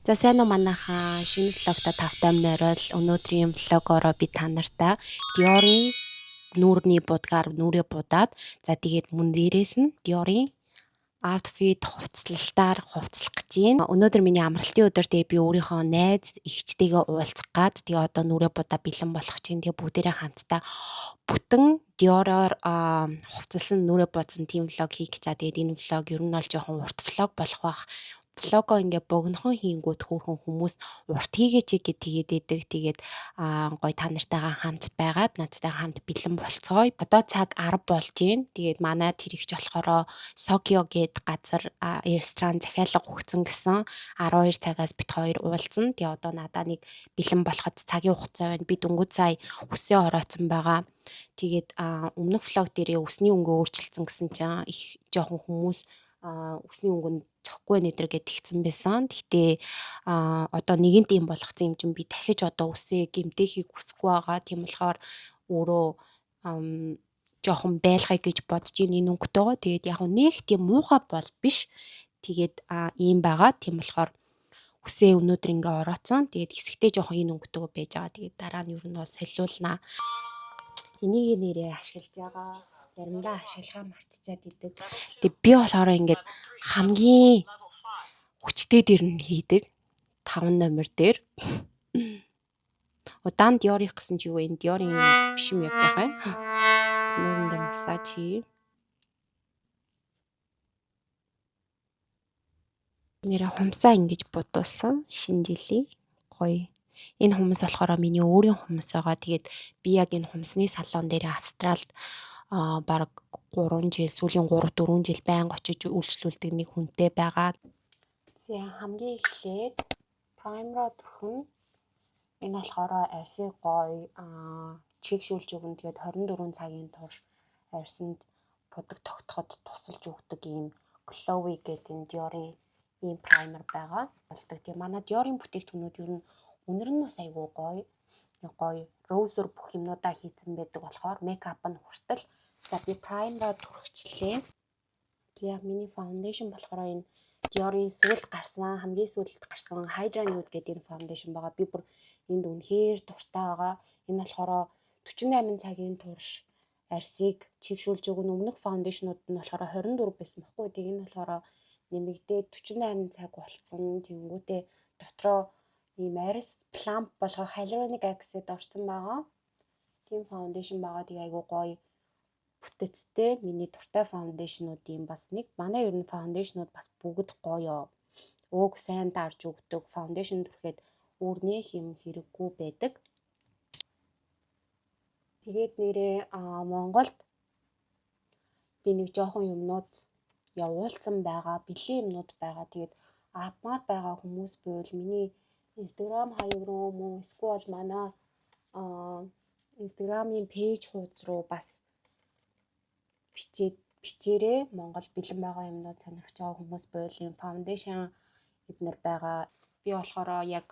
За, сайн уу, манайхаа, шинэ vlog-та тавтай морил. Өнөөдрийн vlog-ороо би та нартай Dior-ын нүүрний будгаар нүүрээ будаад, за, тэгээд мөн дээрээс нь Dior-ын outfit хувцлалтаар хувцлах гэж байна. Өнөөдөр миний амралтын өдөр, тэгээ би өөрийнхөө найз эгчтэйгээ уулзах гад, тэгээ одоо нүүрээ будаа бэлэн болох чинь, тэгээ бүгдээрээ хамтдаа бүтэн Dior-оор хувцалсан, нүүрээ будсан тийм vlog хийх гэж. Тэгээд энэ vlog ер нь бол жоохон урт vlog болох бах. Vlog-оо ингээ богинохон хийнгүүт хөөрхөн хүмүүс урт хийгээч гэд тэгээд идэг. Тэгээд гоё та нартайгаа хамт байгаад надтайгаа хамт бэлэн болцгоё. Одоо цаг 10 болж байна. Тэгээд манай тэр эгч болохоор Сокио гээд газар ресторан захиалга өгсөн гэсэн. 12 цагаас бид хоёр уулзна. Тэгээ одоо надаа нэг бэлэн болоход цагийн хугацаа байна. Би дөнгөж сая үсээ ороодсон байгаа. Тэгээд өмнөх vlog дээрээ үсний өнгө өөрчилсөн гэсэн чинь их жоохон хүмүүс үсний өнгө нь зохихгүй байна эдэр гэд тэгсэн байсан. Гэхдээ одоо нэгэнт юм болгоцсон юм чинь би дахиж одоо үсээ гэмтээхийг хүсэхгүй байгаа. Тийм болохоор өөрөө жоохон байлгая гэж бодож ийн энэ өнгөтэйгөө. Тэгээд яг нэг тийм муухай бол биш. Тэгээд ийм байгаа. Тийм болохоор үсээ өнөөдөр ингээ ороодсон. Тэгээд хэсэгтээ жоохон энэ өнгөтэйгөө байж байгаа. Тэгээд дараа нь ер нь бол солиулнаа. Энийг нэрээ ашиглаж байгаа, заримдаа ашиглахаа мартчихад идэг. Тэгээ би болохоор ингээд хамгийн хүчтэй дээр нь хийдэг. 5 номер дээр. Удаан Dior-их гэсэн чи юу вэ? Dior-ын биш юм явж байгаа юм. Нүүрэн дээр массаж хий. Нэрээ хумсаа ингэж будуулсан. Шинэ жилийн гоё. Энэ хумс болохоор миний өөрийн хумс байгаа. Тэгээд би яг энэ хумсны салон дээр Австралид бараг 3 жил, сүүлийн 3 4 жил байнга очиж үйлчлүүлдэг нэг хүнтэй байгаа. За, хамгийн эхлээд primer түрхэн. Энэ болохоор арьсыг гоё чийгшүүлж өгнө. Тэгээд 24 цагийн турш арьсанд будаг тогтоход тусалж өгдөг ийм Glowy гэдэг энэ Dior-ын ийм primer байгаа. Болдог. Тэгээ манай Dior-ын бүтээгдэхүүнүүд ер нь үнэр нь бас айгүй гоё. Гоё rose-оор бүх юмнуудаа хийцэн байдаг болохоор makeup нь хүртэл. За, би primer-аа түрхчлээ. За, миний foundation болохоор энэ Dior-ын сүүлд гарсан, хамгийн сүүлд гарсан Hydra Nude гэдэг энэ foundation байгаа. Би бүр энд үнэхээр дуртай байгаа. Энэ болохоор 48 цагийн турш арьсыг чийгшүүлж өгнө. Өмнөх foundation-ууд нь болохоор 24 байсан байхгүй. Тэгээ энэ болохоор нэмэгдээд 48 цаг болцсон. Тэнгүүтээ дотроо ийм арьс plump болгох hyaluronic acid орсон байгаа. Тийм foundation байгаа. Тэгээ айгуу гоё бүтэцтэй, миний дуртай foundation-уудын бас нэг. Манай ер нь foundation-ууд бас бүгд гоё. Өөг сайн дарж өгдөг. Foundation түрхэд өөр нэх юм хэрэггүй байдаг. Тэгээд нэрээ Монголд би нэг жоохон юмнууд явуулсан байгаа, бэлэн юмнууд байгаа. Тэгээд авмаар байгаа хүмүүс байвал миний Instagram хаяг руу мөн эсвэл манай Instagram-ын page хуудас руу бас бичээд бичээрэй. Монгол бэлэн байгаа юмнууд сонирхож байгаа хүмүүс байвал юм foundation эднэр байгаа. Би болохоор яг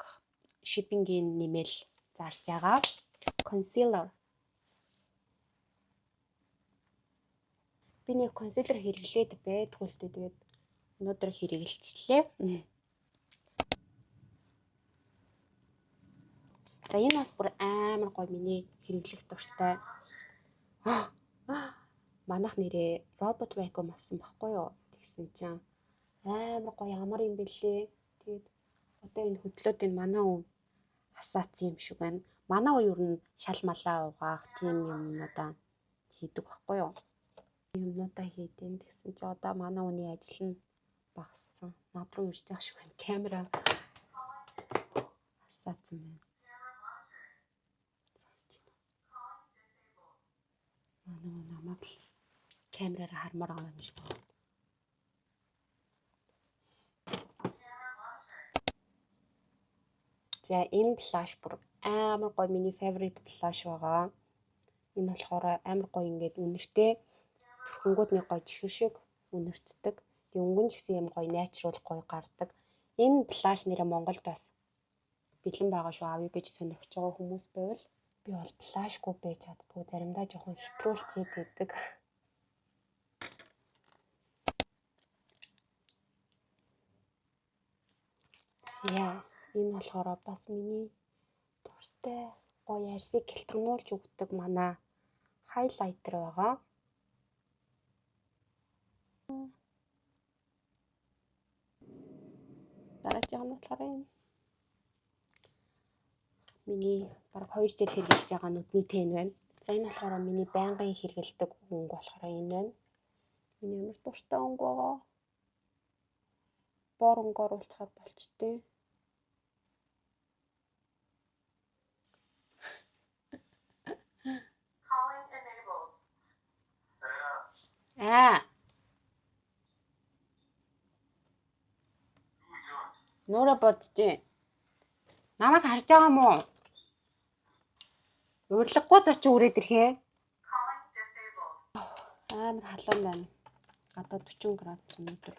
shipping-ийн нэмэл зарж байгаа. Concealer. Би нэг concealer хэрэглээд байдгүй л дээ. Тэгээд өнөөдөр хэрэгэлчлээ. За, энэ бас бүр амар гоё, миний хэрэглэх дуртай. Манайх нэрээ робот vacuum авсан байхгүй юу? Тэгсэн чинь амар гоё, амар юм бэлээ. Тэгээд одоо энэ хөдлөөд энэ манай өв хасаацсан юм шиг байна. Манай үе ер нь шал малаа угаах тийм юмнуудаа хийдэг байхгүй юу? Юмнуудаа хийдин. Тэгсэн чи одоо манай үний ажил нь багассан. Над руу ирж байгаа шиг байна. Камера хасаацсан байна. Сонсч байна. Манай үн намайг л камераараа хармаар байгаа юм шиг байна. За, энэ blush бүр амар гоё, миний favorite blush байгаа. Энэ болохоор амар гоё, ингээд үнэртэй түрхэнгүүд нэг гоё чихэр шиг үнэртдэг. Тэгээ өнгөн ч гэсэн юм гоё natural гоё гардаг. Энэ blush нэрээ Монголд бас бэлэн байгаа шүү, авъя гэж сонирхож байгаа хүмүүс байвал. Би бол blush-гүй байж чаддгүй, заримдаа жоохон хэтрүүлчихэд байдаг. За, энэ болохоор бас миний дуртай гоё арьсыг гэлтгнуулж өгдөг манай highlighter байгаа. Дараагийн нь болохоор энэ. Миний бараг 2 жил хэрэглэж байгаа нүдний тэн байна. За, энэ болохоор миний байнгын хэрэглэдэг өнгө болохоор энэ байна. Миний амар дуртай өнгө байгаа. Бор өнгө оруулахаар болчтой. Calling enabled. Аа. Нуураа бодож. Намайг харж байгаа юм уу? Урилгагүй зочин үрээд ирэхээ. Calling disabled. Амар халуун байна. Гадаа 40 градус өнөөдөр.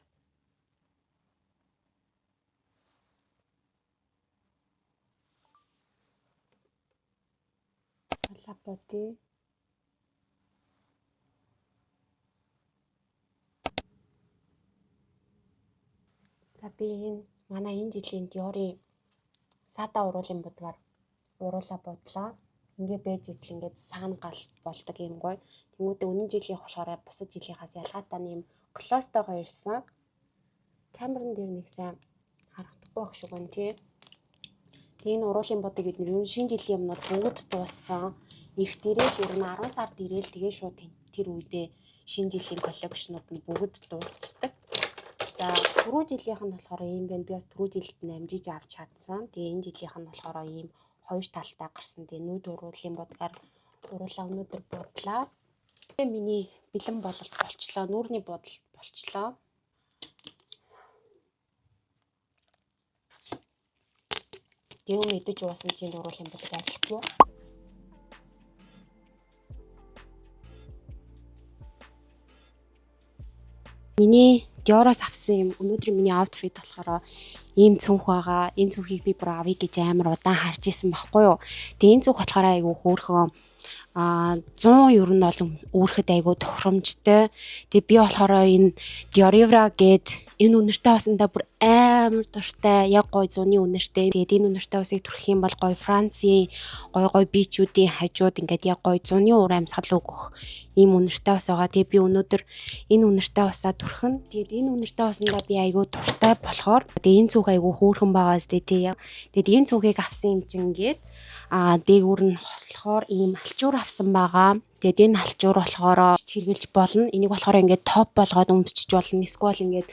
Алаа бодъё. За, би энэ манай энэ жилийн Dior-ийн Сада уруулын будгаар уруулаа будлаа. Ингээ байж идэл ингээд саан гал болдог юм гоё. Тэнгүүдээ өмнө жилийнх болохоор бусад жилийнхаас ялгаатай нэм gloss-тойгоо ирсэн. Камерын дээр нэг сайн харагдахгүй байх шиг байна тий. Тэгээ энэ уруулын будаг гэдэг нь ер нь шинэ жилийн юмнууд бүгд дууссан. Эрт ирээл ер нь 10 сард ирээл тэгээ шууд тэр үедээ шинэ жилийн collection-ууд нь бүгд дуусчдаг. За, түрүү жилийнх нь болохоор ийм байна. Би бас түрүү жилд нь амжиж авч чадсан. Тэгээ энэ жилийнх нь болохоор ийм хоёр талтай гарсан. Тэгээ нүд уруулын будгаар уруулаа өнөөдөр будлаа. Тэгээ миний бэлэн бололт болчлоо. Нүүрний будалт болчлоо. Гэв мэдэж уусан чинь уруулын будаг арилахгүй. Миний Dior-оос авсан юм өнөөдрийн миний outfit болохоор ийм цүнх байгаа. Энэ цүнхийг би бүр авъя гэж амар удаан харж исэн байхгүй юу. Тэгээ энэ цүнх болохоор айгүй хөөрхөн, 100 ер нь бол үүрэхэд айгүй тохиромжтой. Тэгээ би болохоор энэ Diorivra гээд энэ үнэртэй усандаа бүр амар дуртай. Яг гой зуны үнэртэй. Тэгээд энэ үнэртэй усыг түрхэх юм бол гой Францын гой гой beach үүдийн хажууд ингээд яг гой зуны уур амьсгал өгөх ийм үнэртэй ус байгаа. Тэгээ би өнөөдөр энэ үнэртэй усаа түрхэн. Тэгээд энэ үнэртэй усандаа би айгүй дуртай болохоор тэгээ энэ цүнх айгүй хөөрхөн байгаа сте тий. Тэгээд энэ цүнхийг авсан юм чинь ингээд дээгүүр нь хослохоор ийм алчуур авсан байгаа. Тэгээд энэ алчуур болохоор чиргэлж болно. Энийг болохоор ингээд топ болгоод өмсчиж болно. Эсвэл ингээд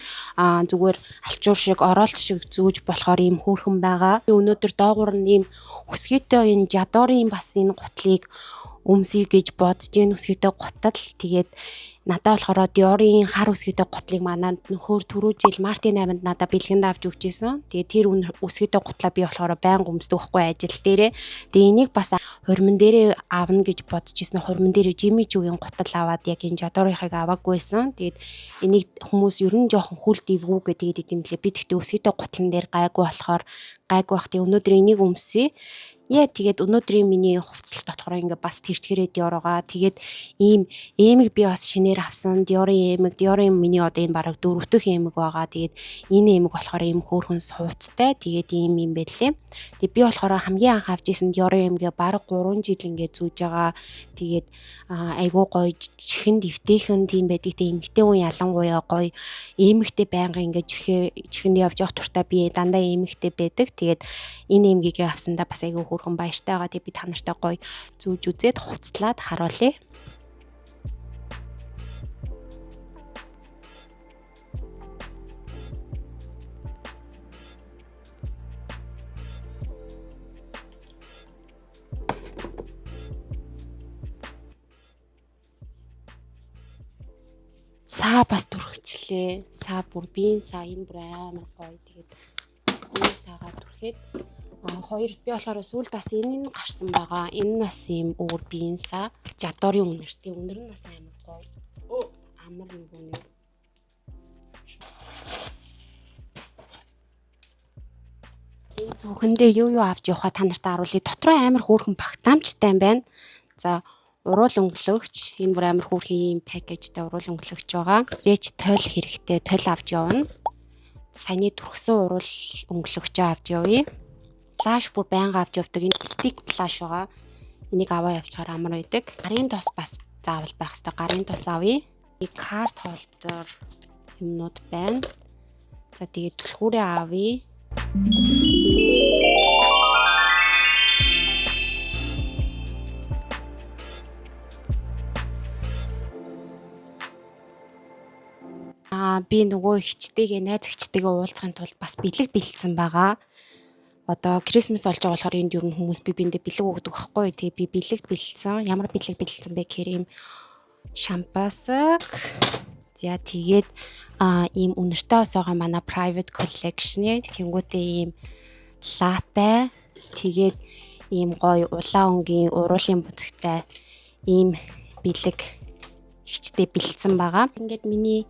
зүгээр алчуур шиг оролт шиг зүүж болохоор ийм хөөрхөн байгаа. Өнөөдөр доогуур нь ийм өсгийтэй энэ J'adore-ын бас энэ гутлыг өмсөе гэж бодож гин, өсгийтэй гутал. Тэгээд надад болохоор Dior-ын хар өсгийтэй гутлыг манай нөхөр түрүү жил мартын 8-нд надад бэлгэнд авч өгч исэн. Тэгээд тэр өсгийтэй гутлаа би болохоор байнга өмсдөг байхгүй ажил дээрээ. Тэгээд энийг бас хурман дээрээ авна гэж бодож исэн. Хурман дээрээ Jimmy Choo-гийн гутал аваад яг энэ J'adore-ыг аваагүй байсан. Тэгээд энийг хүмүүс ер нь жоохон хүл дэвгүү гэдэг юм лээ. Би тэгтээ өсгийтэй гутлан дээр гайгүй болохоор гайгүй бах. Тэгээд өнөөдөр энийг өмсөе. Яа, тэгээд өнөөдрийн миний хувцлалт болохоор ингээ бас тэрчгэрээ Dior байгаа. Тэгээд ийм эмэг би бас шинээр авсан. Dior-ын эмэг, Dior-ын миний одоо энэ бараг дөрөвдөх эмэг байгаа. Тэгээд энэ эмэг болохоор ийм хөөрхөн сувцтай. Тэгээд ийм юм байлээ. Тэгээд би болохоор хамгийн анх авч исэн Dior-ын эмгээ бараг 3 жил ингээ зүүж байгаа. Тэгээд айгуу гоё чихэнд эвтэйхэн тийм байдаг. Тэгээд эмэгтэй хүн ялангуяа гоё эмэгтэй байнга ингээ чихэнд явж явах туртаа би дандаа эмэгтэй байдаг. Тэгээд энэ эмгийг авсандаа бас айгуу хөөрхөн баяртай байгаа. Тэгээд би та нартай гоё зүүж үзээд хувцлаад харуулъя. Саа бас түрхчлээ. Саа бүр биеийн саа, энэ бүр амар гоё. Тэгээд энэ саагаа түрхэд хоёр би болохоор сүүлд бас энэ нь гарсан байгаа. Энэ нь бас ийм өөр биеийн саа. J'adore-ын үнэртэй. Үнэр нь бас амар гоё. Амар нөгөө нэг энэ цүнхэндээ юу юу авч явахаа та нарт харуулъя. Дотроо амар хөөрхөн багтаамжтай юм байна. За, уруул өнгөлөгч, энэ бүр амар хөөрхөн ийм package тэй уруул өнгөлөгч байгаа. Дээч тойл хэрэгтэй, тойл авч явна. Саяны түрхсэн уруул өнгөлөгчөө авч явъя. Blush бүр байнга авч явдаг. Энэ stick blush байгаа. Энийг аваа явчихаар амар байдаг. Гарын тос бас заавал байх хэрэгтэй. Гарын тос авъя. Card holder юмнууд байна. За, тэгээд түлхүүрээ авъя. Аа, би нөгөө эгчтэйгээ, найз эгчтэйгээ уулзахын тулд бас бэлэг бэлдсэн байгаа. Одоо Christmas болж байгаа болохоор энд ер нь хүмүүс бие биендээ бэлэг өгдөг байхгүй. Тэгээ би бэлэг бэлдсэн. Ямар бэлэг бэлдсэн бэ гэхээр ийм шампасаг. За, тэгээд ийм үнэртэй ус байгаа, манай private collection-ы. Тэнгүүтээ ийм лаатай. Тэгээд ийм гоё улаан өнгийн уруулын будагтай ийм бэлэг эгчтэй бэлдсэн байгаа. Ингээд миний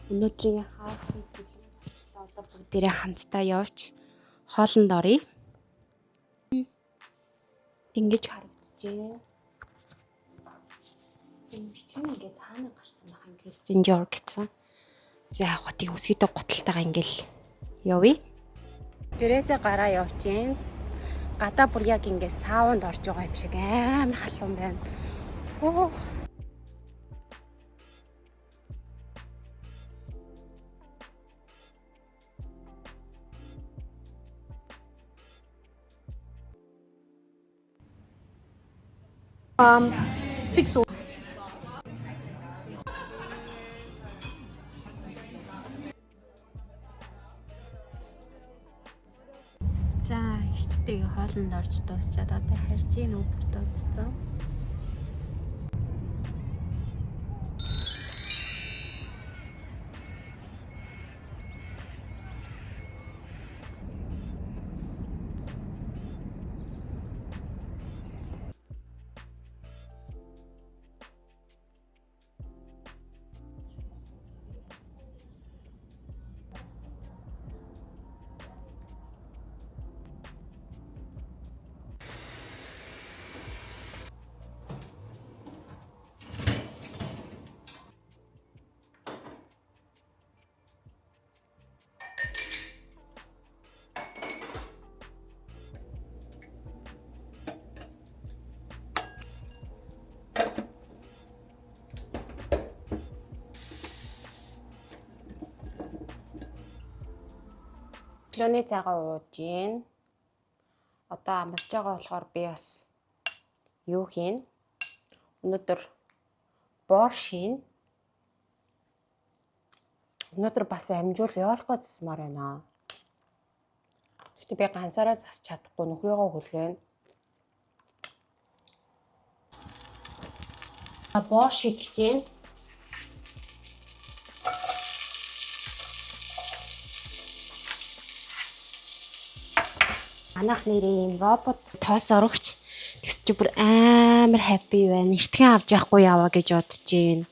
өнөөдрийн outfit бэлэн болчлоо. Одоо бүгдээрээ хамтдаа явж хоолнд оръё. Ингэж харагдчихэв. Энэ бичиг нь ингээ цаана гарсан байх юм. Christian Dior гэсэн. За, яг гоо өсгийдөө гуталтайгаа ингээл явъя. Гэрээсээ гараа явж гин. Гадаа бүр яг ингээ саунд орж байгаа юм шиг амар халуун байна. Оо. Six. За, эгчтэйгээ хоолнд орж дуусчаад одоо харж ийн Uber дуудсан. Өглөөний цайгаа ууж гин. Одоо амарч байгаа болохоор би бас юу хийн? Өнөөдөр борш хийн. Өнөөдөр бас амжуул ёолгоо засмаар байна. Гэхдээ би ганцаараа засч чадахгүй, нөхрийгөө хүлээн. Борш хийж гин. Манайх нэрээ ийм робот тоос орогч тэгс чи бүр амар happy байна. Эртхэн авч явахгүй яваа гэж бодож байна.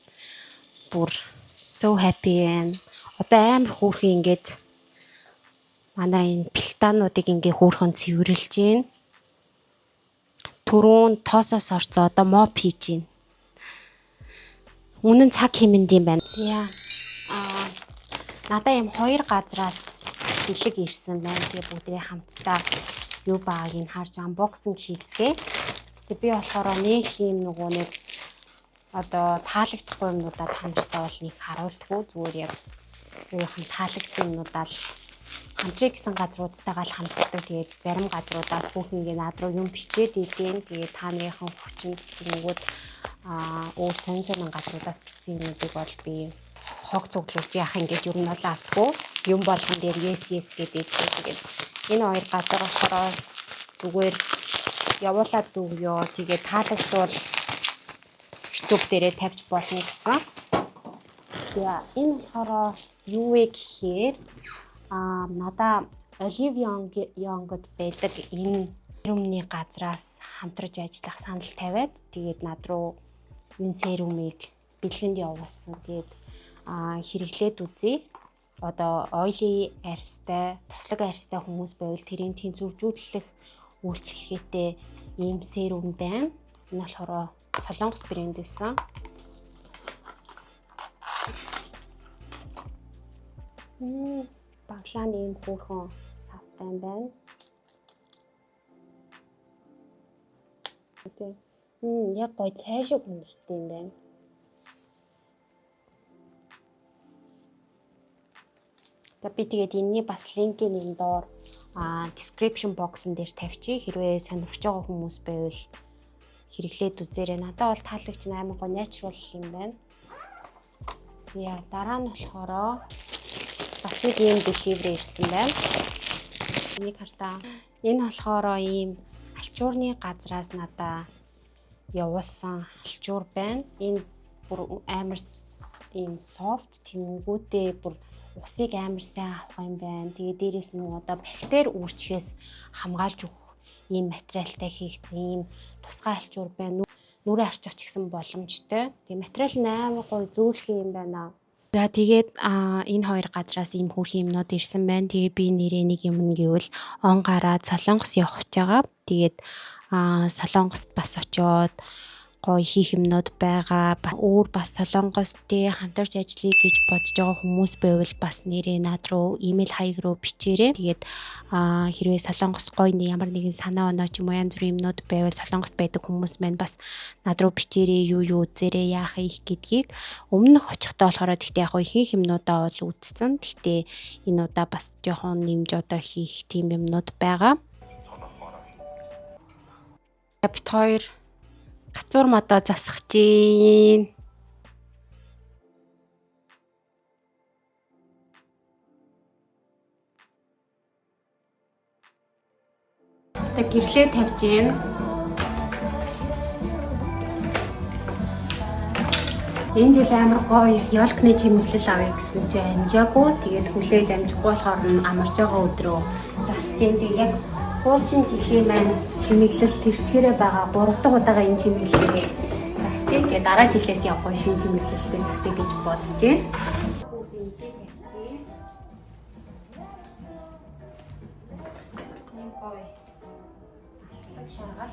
Бүр so happy байна. Одоо амар хөөрхөн ингээд манай энэ плитануудыг ингээ хөөрхөн цэвэрлж байна. Түрүүн тоосоос орцоо, одоо mop хийж байна. Үнэн цаг хэмэнд юм байна. Яа. Аа, надаа ийм хоёр газраас бэлэг ирсэн байна. Тэгээ бүгдээ хамтдаа юу байгааг нь харж unboxing хийцгээе. Тэгээ би болохоор нэг юм нөгөө нэг одоо таалагдахгүй юмнуудаа та нартай бол нэг харуулдаггүй, зүгээр яг өөрийнх нь таалагдсан юмнуудаа л хамтрыг гэсэн газруудтайгаа л хамтдаг. Тэгээд зарим газруудаас хүүхэнгээ над руу юм бичээд идэв. Тэгээд та нарынхан хүчинд тэгэнгүүт өөр сонь сонин газруудаас бичсэн юмнуудыг бол би хог цуглуулж яах ингээд ер нь бол автгүй. Юм болгон дээр yes yes гэдэг. Тэгээд энэ хоёр газар болохоор зүгээр явуулаад өгөө. Тэгээд таалагдвал YouTube дээрээ тавьж болно гэсэн. За, энэ болохоор юу вэ гэхээр надаа Olive Young-д байдаг энэ серумны газраас хамтарч ажиллах санал тавиад, тэгээд над руу энэ серумыг бэлгэнд явуулсан. Тэгээд хэрэглээд үзье. Одоо oily арьстай, тослог арьстай хүмүүс байвал тэрийг тэнцвэржүүлэх үйлчилгээтэй ийм серум байна. Энэ болохоор Солонгос брэнд байсан. Баглаанд ийм хөөрхөн савтай юм байна. Тэ. Яг гоё цай шиг үнэртэй юм байна. За би тэгээд энэний бас линкийг энэ доор description box-н дээр тавьчих. Хэрвээ сонирхож байгаа хүмүүс байвал хэрэглээд үзээрэй. Надад бол таалагч амар гоё natural юм байна. За дараа нь болохоор бас нэг ийм delivery ирсэн байна. Энийг хартаа. Энэ болохоор ийм алчуурны газраас надаа явуулсан алчуур байна. Энэ бүр амар ийм soft тэнгүүтээ бүр усыг амар сайн авах юм байна. Тэгээ дээрэс нь одоо бактери үүрчхээс хамгаалж өгөх ийм материалтай хийгдсэн ийм тусгай алчуур байна. Нүрээ арчих ч гэсэн боломжтой. Тэгээ материал нь амар гоё зөөлхөн юм байна. За тэгээд энэ хоёр газраас ийм хөөрхөн юмнууд ирсэн байна. Тэгээ би нэрээ нэг юм гэвэл он гараад Солонгос явах гэж байгаа. Тэгээд Солонгост бас очиод гоё хийх юмнууд байгаа. Өөр бас Солонгос тий хамтарч ажиллая гэж бодож байгаа хүмүүс байвал бас нэрээ над руу имэйл хаяг руу бичээрэй. Тэгээд хэрвээ Солонгос гоё ямар нэгэн санаа оноо ч юм уу янз бүрийн юмнууд байвал Солонгост байдаг хүмүүс маань бас над руу бичээрэй, юу юу үзээрэй, яах их гэдгийг. Өмнөх очихдоо болохоор тэгтээ яг ихэнх юмнуудаа бол үзсэн. Тэгтээ энэ удаа бас жоохон нэмж одоо хийх тийм юмнууд байгаа. Бит хоёр гацуур модоо засах чинь. Одоо гэрлээ тавьж гин. Энэ жил амар гоё ёлкны чимэглэл авъя гэсэн чинь амжаагүй. Тэгээд хүлээж амжихгүй болохоор нь амарч байгаа өдрөө засаж гин. Тэгээд яг хуучин жилийн маань чимэглэл тэрчгээрээ байгаа 3 дахь удаага энэ чимэглэлээ засаж гин. Тэгээд дараа жилээс яг гоё шинэ чимэглэлтэй засъя гэж бодож гин. Гоё. Шаргал.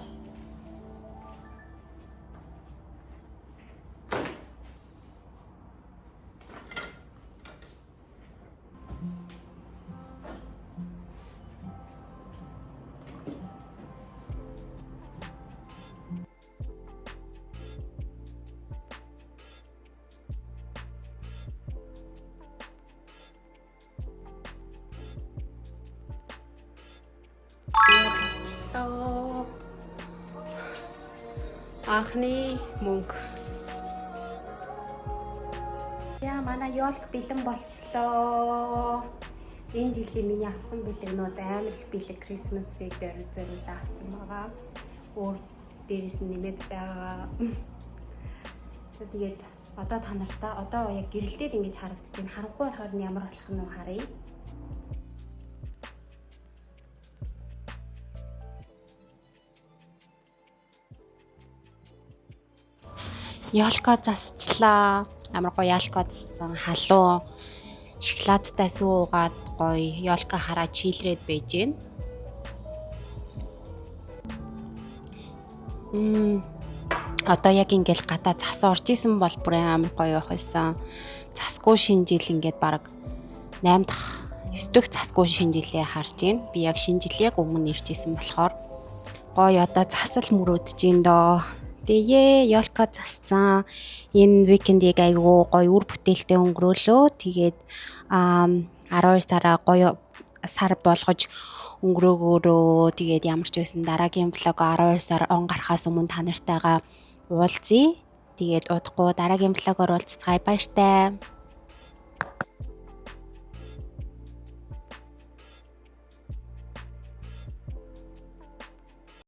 Анхны мөнгө. Яа, манай ёлк бэлэн болчлоо. Энэ жилийн миний авсан бэлэгнүүд амар их бэлэг Christmas-ыг зориулаад авсан байгаа. Өөр дээрээс нь нэмээд байгаа. За тэгээд одоо та нартай одоо яг гэрэлдээд ингэж харагдаж байна. Харанхуй болохоор нь ямар болох нь харъя. Ёлко засчлаа. Амар гоё ёлко зассан. Халуун шоколадтай сүү уугаад гоё ёлко хараа чийлрээд байж гин. Одоо яг ингээл гадаа цас орж исэн бол бүр амар гоё байх байсан. Цасгүй шинэ жил ингээд баг 8 дахь 9 дахь цасгүй шинэ жилээ харж гин. Би яг шинэ жил яг өмнө ирж исэн болохоор гоё одоо засал мөрөөдөж гин доо. Тэгээ ёлко засцсан. Энэ уикендийг айгүй гоё үр бүтээлтэй өнгөрөөлөө. Тэгээд 12 сараа гоё сар болгож өнгөрөөгөөрөө. Тэгээд ямар ч байсан дараагийн влог 12 сар он гарахаас өмнө та нартайгаа уулзъя. Тэгээд удахгүй дараагийн влогоор уулзцгаая. Баяртай.